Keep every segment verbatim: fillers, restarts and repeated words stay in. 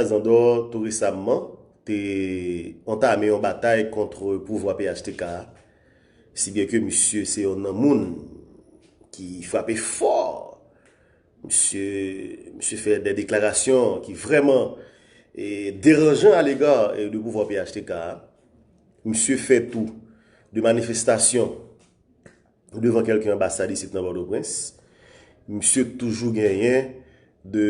Zandor, tou resamman, te antame yon batay kont pouvwa P H T K a, si byen ke misye se yon nan moun ki frape fò. Misye, misye fè de deklarasyon ki vrèman e, deranjan alega e, de pouvwa P H T K a. Misye fè tou de manifestasyon devan kèlke anbasad isit nan Pòtoprens. Misye toujou genyen de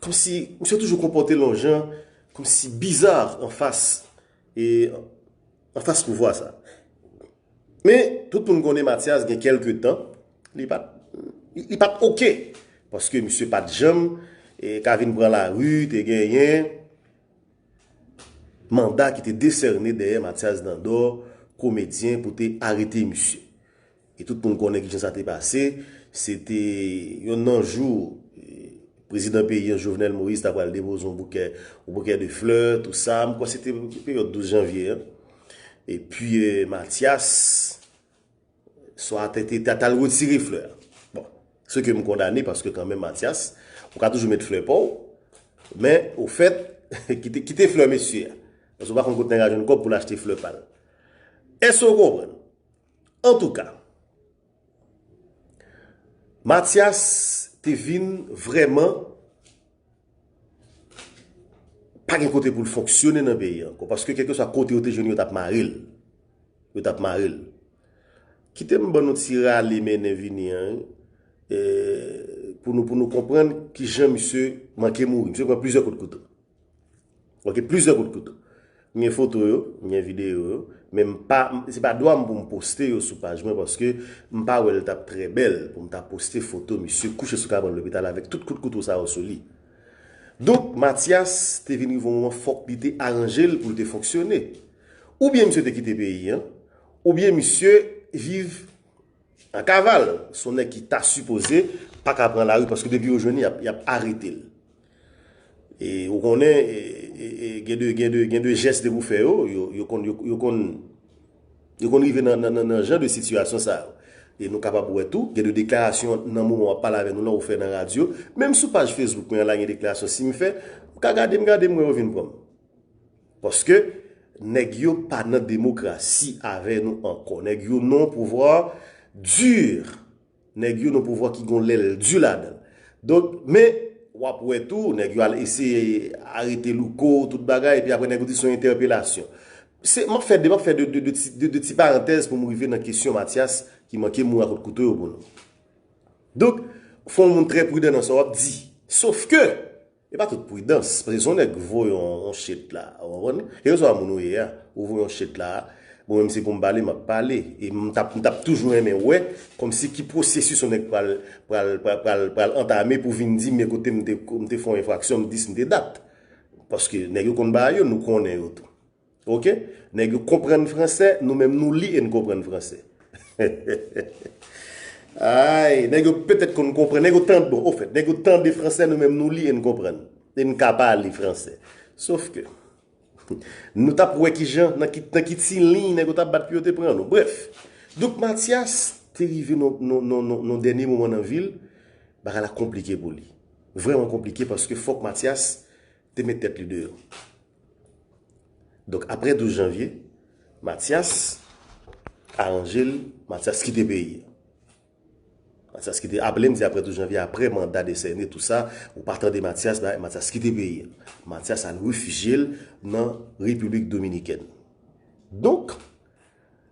kòmsi misye toujou konpòte l yon jan kòmsi biza anfas e anfas pouvwa sa. Men tout moun konnen Mathias gen kèlke tan li pa t li pa t oke paske misye pa t janm e, ka vin pran lari te genyen manda ki te desène dèyè Mathias Dandor, komedyen, pou te arete misye. E tout moun konnen kijan sa te pase. Se te yonn nan jou e, prezidan peyi an, Jovenel Moïse, ta pral depoze yon bouke, yon bouke de flè, tou sa. M kwè se te peryòd douz janvye an. Epi e, Mathias, swa te, te, te, t al retire flè a. Bon, se ke m kondane paske kanmenm Mathias, ou ka toujou met flè pa w, men ofèt, kite, kite flè mesye a. Paske ou pa konn kote nèg la jwenn kòb pou l achte flè pa l. Èske w konprann? Antouka, Mathias te vin vrèman pa gen kote pou l fonksyone nan peyi a ankò. Paske kèlkeswa kote yo te jwenn yo t ap mare l. Yo t ap mare l. Kite m ban nou ti rale mennen vini an, e, pou nou, pou nou konprann kijan misye manke mouri. Misye pran plizyè kout kouto. Ok, plizyè kout kouto. M gen foto yo, m gen videyo yo, men m pa, m- se pa dwa m pou m poste yo sou paj mwen paske m pa wè l t ap trè bèl pou m ta poste foto misye kouche sou kabann lopital avèk tout kout kouto sa yo sou li. Donk, Mathias te vin rive yon moman fòk li te aranje l pou l te fonksyone. Oubyen misye te kite peyi an, oubyen misye viv an kaval. Se yon nèg ki ta sipoze pa ka pran lari paske depi yo jwenn li, y ap, y ap arete l. E ou konnen, e, e, e, gen de, gen de, gen de jès depi w fè yo, yo, yo konn, yo, yo konn, yo konn rive nan, nan, nan, nan jan de sitiyasyon sa yo. E nou kapab wè tou, gen de deklarasyon nan moman w ap pale avè nou la, ou fè nan radyo. Menm sou paj Facebook mwen an la, gen deklarasyon si m fè, ou ka gade m, gade m, wè yo vin pran m. Paske nèg yo pa nan demokrasi avè nou ankò. Nèg yo nan pouvwa di. Nèg yo nan pouvwa ki gon lèl di ladan. Donk, men, w ap wè tou, nèg yo al eseye arete Louko, tout bagay, epi apre nèg yo di se yon entèpelasyon. Se, m ap fè de, m ap fè de, de, de, ti- de, de ti parantèz pou m rive nan kesyon Mathias ki manke mouri a kout kouto yo pou nou. Donk, fò yon moun trè pridan nan sa w ap di. Sof ke, e pa tout pridans, paske se yon nèg voye yon, yon shit la, ou konprann? Kèlkeswa moun ou ye a, ou voye yon shit la, bon, menm si pou m pale, m ap pale. E m t ap, m t ap toujou renmen wè, kòmsi ki pwosesis yon nèg pral, pral, pral, pral, pral antame pou vin di m, men kote m te, m te fè yon enfraksyon, m dis, m te dat. Paske nèg yo konn bagay yo, nou konnen yo tou. Ok? Nèg yo konprann fransè, nou menm nou li e n konprann fransè. Ay, nèg yo petèt konn konprann, nèg yo tande, bon, ofèt, nèg yo tande fransè, nou menm nou li e n konprann. E n ka pale fransè. Sof ke, nou t ap wè kijan, nan ki, nan ki ti liy nèg yo t ap bat pou yo te pran nou. Brèf, donk Mathias te rive nan, nan, nan, nan, nan dènye moman nan vi l, bagay la konplike pou li. Vrèman konplike paske fòk Mathias te met tèt li deyò. Donk, apre douz janvye, Mathias aranje l, Mathias kite peyi a. Mathias kite, aple m di apre douz janvye, apre manda desène, tou sa, ou pa tande Mathias, ba, Mathias kite peyi a. Mathias al refijye l nan Repiblik Dominikèn. Donk,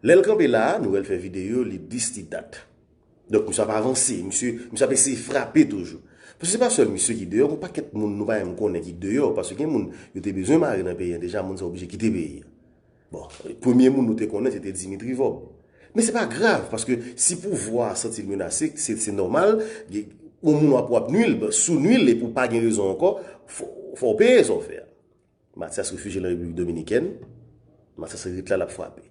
lè l kanpe la a, nou wè l fè videyo, li dis li dat. Donk, misye ap avanse, misye, misye ap eseye frape toujou. Paske se pa sèl misye ki deyò, gon pakèt moun nou pa menm konnen ki deyò, paske gen moun yo te bezwen mare nan peyi an deja, moun sa oblije kite peyi an. Bon, premye moun nou te konnen se te Dimitri Vorbe. Men se pa grav, paske si pouvwa a santi l menase, se, se nòmal, gen, yon moun w ap, w ap nwi l, sou nwi l, epi w pa gen rezon ankò, fò, fò w peye sa w fè a. Mathias refijye l an Repiblik Dominikèn. Mathias ret la, l ap frape.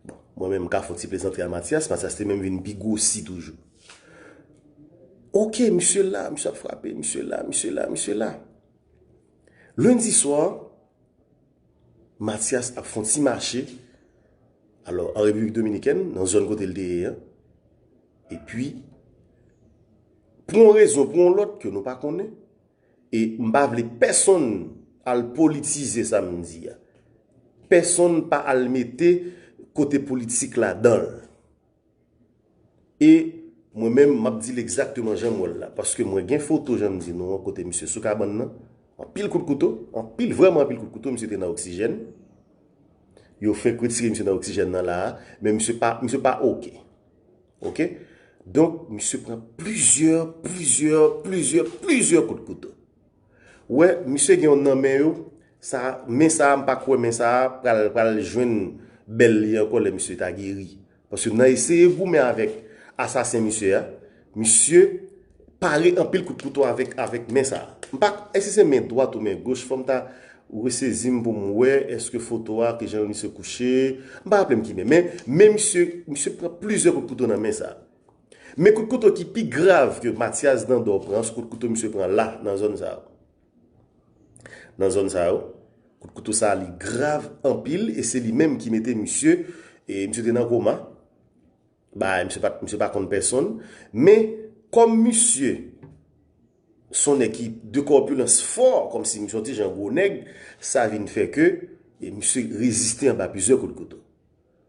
Bon, mwen menm, m ka fè yon ti plezantri a Mathias. Mathias te menm vin pi gwosi toujou. Ok, misye la, misye ap frape, misye la, misye la, misye la. Lendi swa, Mathias ap fè yon ti mache, alò, an Repiblik Dominikèn, nan zòn kote l te ye an. Epi, pou yon rezon, pou yon lòt ke nou pa konnen, E m pa vle pèsonn al politize sa m di a. Pèsonn pa al mete kote politik ladan l. E mwen menm, m ap di l egzakteman jan m wè l la. Paske mwen gen foto, jan m di nou an, kote misye sou kabann nan. Anpil kout kouto, anpil, vrèman anpil kout kouto, misye te nan oksijèn. Yo fenk retire misye nan oksijèn nan la a, men misye pa, misye pa oke. Oke? Donk, misye pran plizyè, plizyè, plizyè, plizyè kout kouto. Ou wè, misye gen youn nan men yo, sa, men sa a, m pa kwè men sa a pral, pral jwenn bèl li ankò lè misye ta geri. Paske nan eseye goumen avèk asasen misye a, misye pare anpil kout kouto avèk, avèk men sa a. M pa, èske se men dwat ou men goch, fò m ta resezi m pou m wè èske foto a, ki jan misye kouche, m pa raple m ki men, men, men misye, misye pran plizyè kout kouto nan men sa a. Men kout kouto ki pi grav ke Mathias Dandor pran, se kout kouto misye pran la, nan zòn sa yo. Nan zòn sa yo. Kout kouto sa a, li grav anpil, e se li menm ki mete misye, e misye te nan koma. Bay, misye pa, misye pa konn pèsonn. Men, kòm misye se yon nèg ki de kòpilans fò, kòmsi misye yon ti jan gwo nèg, sa vin fè ke, e, misye reziste anba plizyè kout kouto.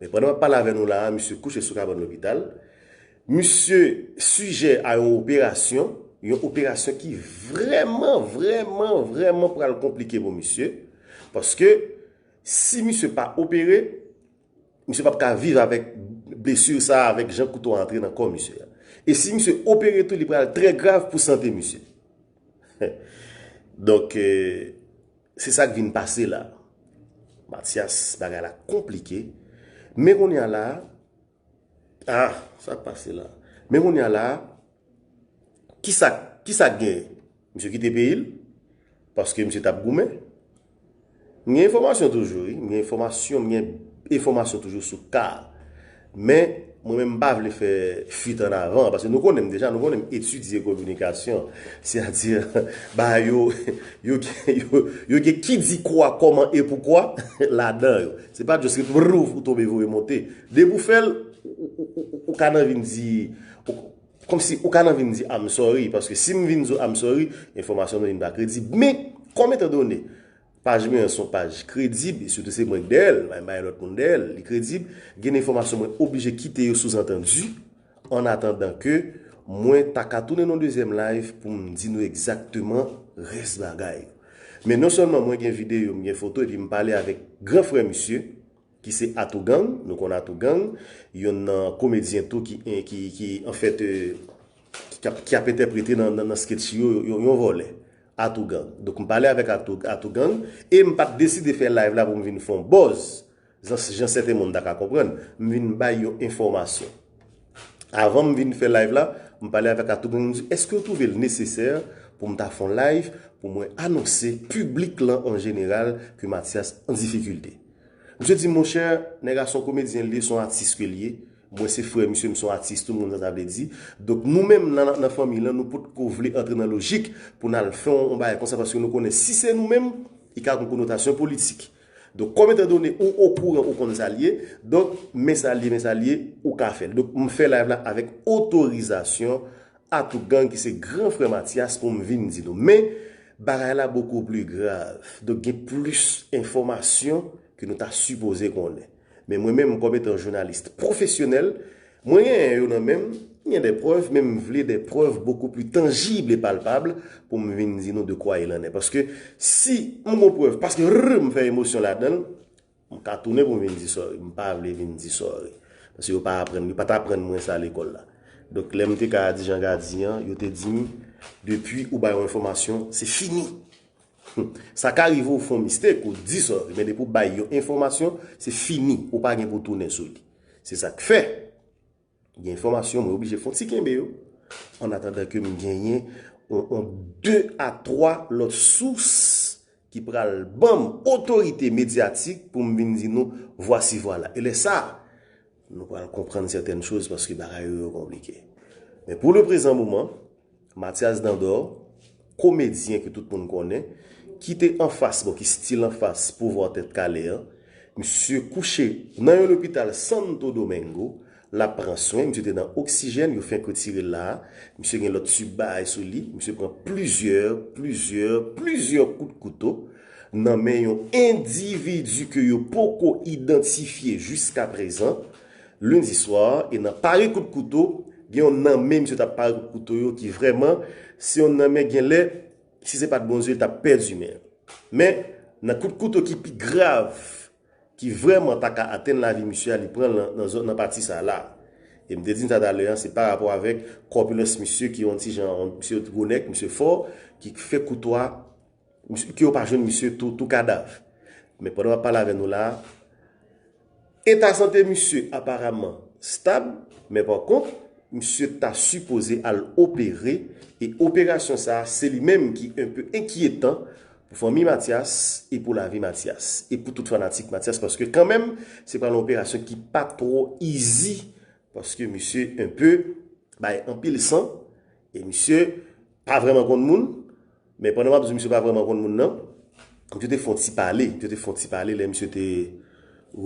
Men pandan m ap pale avè nou la a, misye kouche sou kabann lopital. Misye sijè a yon operasyon, yon operasyon ki vrèman, vrèman, vrèman pral konplike pou misye. Paske si misye pa opere, misye p ap ka viv avèk blesi sa a, avèk jan kouto a antre nan kò misye a. E si misye opere tou, li pral trè grav pou sante misye. Donk, eh, se sa k vin pase la. Mathias, bagay la konplike. Men kounye a la, ah, sa k pase la. Men kounye a la, kisa, kisa k genyen? Misye kite peyi l? Paske misye t ap goumen? M gen enfòmasyon toujou, wi. M gen enfòmasyon, m gen enfòmasyon toujou sou ka a. Men, mwen menm, m pa vle fè fuit an avan, paske nou konnen m deja, nou konnen m etidye kominikasyon. Sètadi, ba yo, yo, yo, yo gen ki di kwa, kòman e poukwa ladan yo. Se pa just ret vrou, ou tonbe voye monte. Depi w fè l, ou, ou, ou, ou, ou ka nan vin di, ou, kòmsi ou ka nan vin di I'm sorry, paske si m vin di w I'm sorry, enfòmasyon nou vin pa kredib. Men, kòm etan done, paj mwen an se yon paj kredib, e sitou se mwen k dèyè l, m pa gen lòt moun dèyè l, li kredib, gen enfòmasyon mwen oblije kite yo souzantandi, an atandan ke mwen ta ka tounen nan dezyèm live pou m di nou egzakteman rès bagay. Men non sèlman mwen gen videyo, m gen foto, epi m pale avèk gran frè misye, ki se Atougang, nou konn Atougang, yonn nan komedyen tou ki, ki, ki anfèt, eh, ki ap, ki ap entèprete nan, nan, nan sketch yo, yon, yon vòlè. Atougang. Donk, m pale avèk Atou-, Atougang, e m pa t deside fè live la pou m vin fè yon buzz, jan, jan sèten moun ta ka konprann. M vin bay yon enfòmasyon. Avan m vin fè live la, m pale avèk Atougang, m di, èske w twouve l nesesè pou m ta fè yon live pou mwen anonse piblik lan an jeneral ke Mathias an difikilte? Misye di, monchè, nèg la se yon komedyen l ye, se yon atis ke l ye. Mwen se frè misye, m se yon atis tou, m konn sa sa vle di. Donk, nou menm nan, nan, nan fanmi lan, nou potko vle antre nan lojik pou n al fè yon, yon bagay konsa, paske nou konnen si se nou menm, li ka gen konotasyon politik. Donk, kòm etan done ou okouran, ou konn sa l ye, donk, men sa l ye, men sa l ye, ou ka fè l. Donk, m fè live la avèk otorizasyon Atougang ki se gran frè Mathias pou m vin di nou. Men, bagay la beaucoup plus grave. Donk, gen plis enfòmasyon ke nou ta sipoze konnen. Men mwen menm, kòm etan jounalis pwofesyonèl, mwen genyen yo nan men m, m gen de prèv, men m vle de prèv beaucoup plus tangible et palpable pou m vin di nou de quoi il en est. Paske si m gon prèv, paske rrr, m fè emosyon ladan l, m ka tounen pou m vin di sorry. M pa vle vin di sorry. Paske yo pa aprann, yo pa t aprann mwen sa lekòl la. Donk, lè m te ka di jan Gad di an, yo te di m, depi ou bay yon enfòmasyon, se fini. Sa ka rive ou fè yon mistake, ou di sorry, men depi ou bay yon enfòmasyon, se fini, ou pa gen pou tounen sou li. Se sa k fè, gen enfòmasyon, mwen oblije fè yon ti kenbe yo, an atandan ke m genyen yon, yon de a twa lòt sous ki pral ban m otorite medyatik pou m vin di nou, vwasi vwala. E lè sa, nou pral konprann sètèn choz paske bagay yo, yo konplike. Men pou le prezan moman, Mathias Dandor, komedyen ke tout moun konnen, ki te anfas, bon, ki still anfas pouvwa Tèt Kale an, misye kouche nan yon lopital Santo Domingo, l ap pran swen, misye te nan oksijèn, yo fenk retire l la a. Misye gen lòt tib bagay sou li, misye pran plizyè, plizyè, plizyè kout kouto nan men yon endividi ke yo poko idantifye jiskaprezan, lendi swa, e nan pare kout kouto, gen yon nan men misye t ap pare kout kouto yo ki vrèman, se yon nan men genlè, si se pa t Bondye, l t ap pèdi men. Men, nan kout kouto ki pi grav, ki vrèman ta ka atenn lavi misye a, li pran l nan, nan zòn, nan pati sa la. E m te di n sa talè a, se pa rapò avèk kòpilans misye ki yon ti jan, yon, misye gwo nèg, misye fò, ki fè kouto a, misye, ke yo pa jwenn misye tou, tou kadav. Men pandan m ap pale avè nou la a, eta sante misye aparaman stab, men pa kont, misye ta sipoze al opere, e operasyon sa a, se li menm ki enpe enkyetan pou fanmi Mathias e pou lavi Mathias, e pou tout fanatik Mathias, paske kanmenm, se pral yon operasyon ki pa twò izi, paske misye enpe bay anpil san, e misye pa vrèman konn moun, men pandan m ap di misye pa vrèman konn moun nan, misye te fè yon ti pale, misye te fè yon ti pale, lè misye te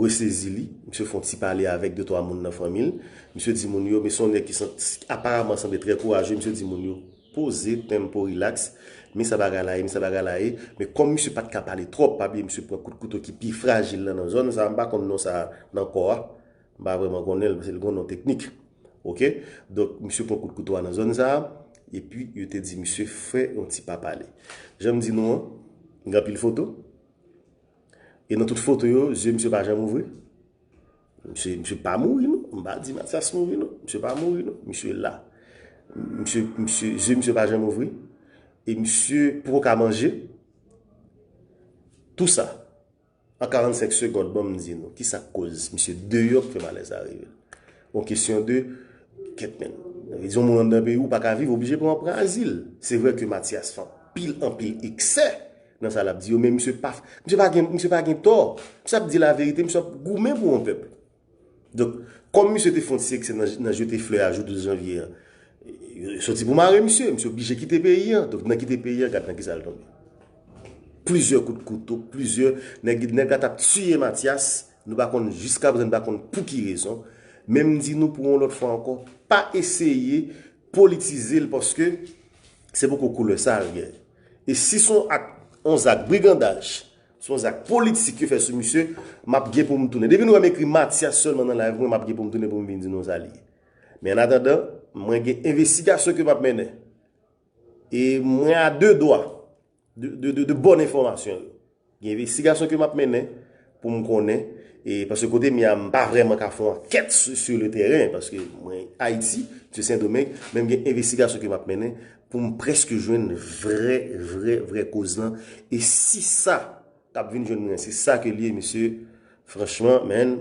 resezi li, misye fè yon ti pale avèk de twa moun nan fanmi l, misye di moun yo, men se yon nèg ki san-, aparaman sanble trè kouraje, misye di moun yo, poze, tempo, relax, men sa bagay la ye, men sa bagay la ye, men kòm misye pa t ka pale twòp, pa bliye misye pran kout kouto ki pi frajil lan nan zòn sa a, m pa konn non sa a nan kò a, m pa vrèman konnen l, paske l gen yon non teknik. Oke? Donk, misye pran kout kouto a nan zòn sa a, epi yo te di misye fè yon ti pa pale. Jan m di nou an, gen anpil foto. E nan tout foto yo, zye misye pa janm ouvri. Misye, misye pa mouri, non. M pa di Mathias mouri, non. Misye pa mouri, non. Misye la. Misye, misye, zye misye pa janm ouvri. E misye poko ka manje. Tou sa. An karannsenk segonn, ban m di nou, kisa k koz misye deyò k fè malè sa rive l? Yon kesyon de, kèt men. Sa vle di, yon moun anndan peyi, ou pa ka viv, oblije pran, pran azil. Se vre ke Mathias fè anpil, anpil eksè nan sa l ap di yo, men misye pa, misye pa gen, misye pa gen tò. Misye ap di laverite, misye ap goumen pou yon pèp. Donk, kòm misye te fè yon ti eksè nan, nan jete flè a jou douz janvye a, yo soti pou mare misye, misye oblije kite peyi a. Donk, nan kite peyi a, gad nan kisa l tonbe. Plizyè kout kouto, plizyè, nèg, nèg la t ap tiye Mathias, nou pa konn, jiskaprezan, nou pa konn pou ki rezon. Men m di nou pou yon lòt fwa ankò, pa eseye politize l, paske se poko koulè sa l gen. E si se yon ak, yon zak brigandaj, se yon zak politik yo fè sou misye, m ap gen pou m tounen. Depi nou wè m ekri Mathias sèlman nan live mwen, m ap gen pou m tounen pou m vin di nou sa l ye. Men annatandan, mwen gen envestigasyon ke m ap mennen. E mwen a de dwa de, de, de, de bòn enfòmasyon yo. Gen envestigasyon ke m ap mennen pou m konnen, e paske kote m ye a, m pa vrèman ka fè yon ankèt sou, sou le teren, paske mwen Ayiti, se Sendomeng, men m gen envestigasyon ke m ap mennen pou m prèske jwenn vrè, vrè, vrè koz lan. E si sa k ap vin jwenn mwen, se sa ke l ye, mesye, franchman, men,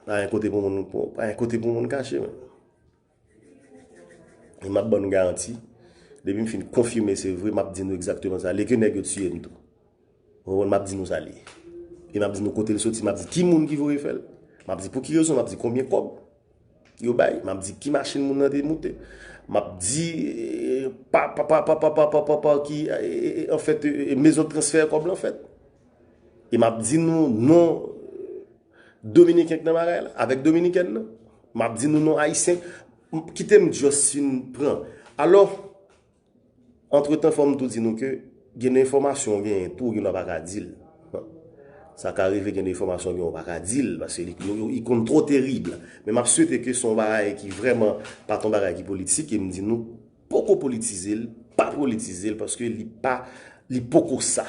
pa gen kote pou moun, pou, pa gen kote pou moun kache, men. E m ap ban nou garanti, depi m fin konfime se vre, m ap di nou egzakteman sa. Lè ke nèg yo tiye m tou. Ou konprann, m ap di nou sa l ye. E m ap di nou kote l soti, m ap di ki moun ki voye fè l. M ap di pou ki rezon, m ap di konbyen kòb yo bay, m ap di ki machin moun nan te moute. M ap di, eh, pa, pa, pa, pa, ki, eh, eh, anfèt, eh, eh, mezon transfè kòb lan fèt. E m ap di nou non Dominiken k nan bagay la, avèk Dominikèn nan. M ap di nou non Ayisyen. M, kite m just fin pran. Alò, antretan, fò m tou di nou ke gen de enfòmasyon w genyen tou, ou gen dwa pa ka di l. Sa ka rive gen de enfòmasyon w genyen ou pa ka di l, paske li, yo, yo, li konn twò terib. Men m ap swete ke se yon bagay ki vrèman pa t yon bagay ki politik, e m di nou, poko politize l, pa politize l, paske li pa, li poko sa.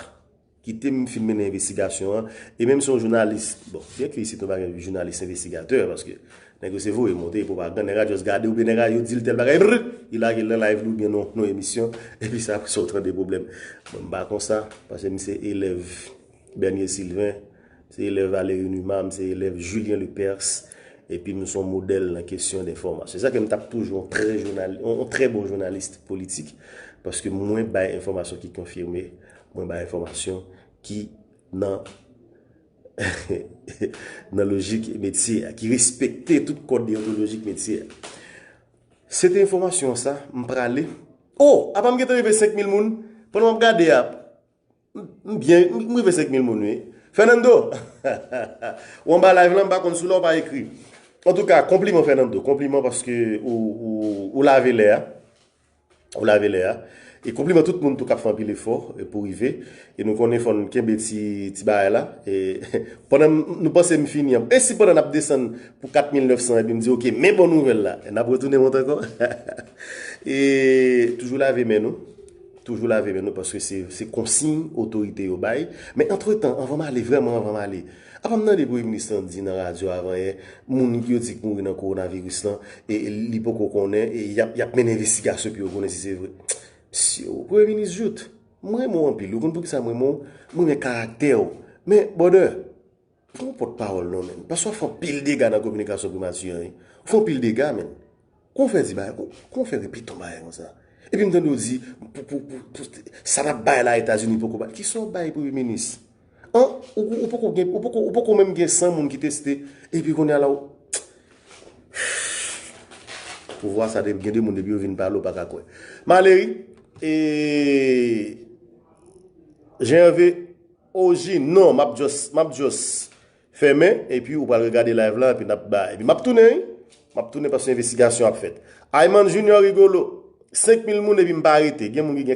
Kite m fin mennen envestigasyon an. E menm si yon jounalis, bon, byen ke isit nou pa gen jounalis envestigatè, paske nèg yo se voye monte, pwopagann, nèg a just gade, oubyen nèg a yo di l tèl bagay, brr, li lage l nan live li oubyen nan, nan emisyon, epi sa, apre sa, ou tande pwoblèm. Bon, m pa konsa, paske m se elèv Bernier Sylvain, m se elèv Valéry Numa, m se elèv Julien Lepers, epi m se yon modèl nan kesyon de enfòmasyon. Se sa ke m t ap toujou yon trè jounal, yon, yon trè bon jounalis politik, paske mwen bay enfòmasyon ki konfime, mwen bay enfòmasyon ki nan, nan lojik metye a, ki respekte tout kòd deyontolojik metye a. Se te enfòmasyon sa, m prale. Oh, apa m gentan rive senk mil moun? Pandan m ap gade a, m, m byen, m, m rive senk mil moun, wi. Fernando, ou anba live lan, m pa konn si w la ou pa ekri. Antouka, konpliman Fernando, konpliman paske ou, ou, ou lave lè a. Ou lave lè a. E konpliman tout moun tou k ap fè anpil efò e pou rive. E nou konnen fò n kenbe ti, ti bagay la. E pandan m- nou panse m fini an. E si pandan n ap desann pou kat mil nèf san, epi m di, "Ok, men bon nouvèl la." E n ap retounen monte ankò. E toujou lave men nou. Toujou lave men nou paske se, se konsiy otorite yo bay. Men antretan, anvan m ale, vrèman anvan m ale, apa m tande premye minis lan di nan radyo avan yè, moun ki yo di k mouri nan kowonaviris lan, e, e li poko konnen, e y ap, y ap mennen envestigasyon pou yo konnen si se vre. Syo, premye minis Jouthe, m renmen w anpil. Ou konn poukisa m renmen w? M renmen karaktè w. Men, brother, pa yon pòt pawòl non, menn. Paske w ap fè anpil dega nan kominikasyon primati an, wi. Ou fè anpil dega, menn. Kon w fè di bagay, kon, kon w fè repete yon bagay konsa. Epi m tande w di, pou, pou, pou, pou, sa n ap bay la Etazini poko bay. Kisa w bay premye minis? An, ou, ou poko gen, ou poko, ou poko menm gen san moun ki teste. Epi kounye a la, ou, pouvwa sa, de- gen de moun depi yo vin pale, ou pa ka kwè. Malery, e, Janvier, O G, non, m ap just, m ap just fèmen, epi ou pral regade live la, epi n ap bay. Epi m ap tounen, wi. M ap tounen paske envestigasyon ap fèt. Ayman Junior Rigolo, senk mil moun epi m pa rete. Gen moun ki gen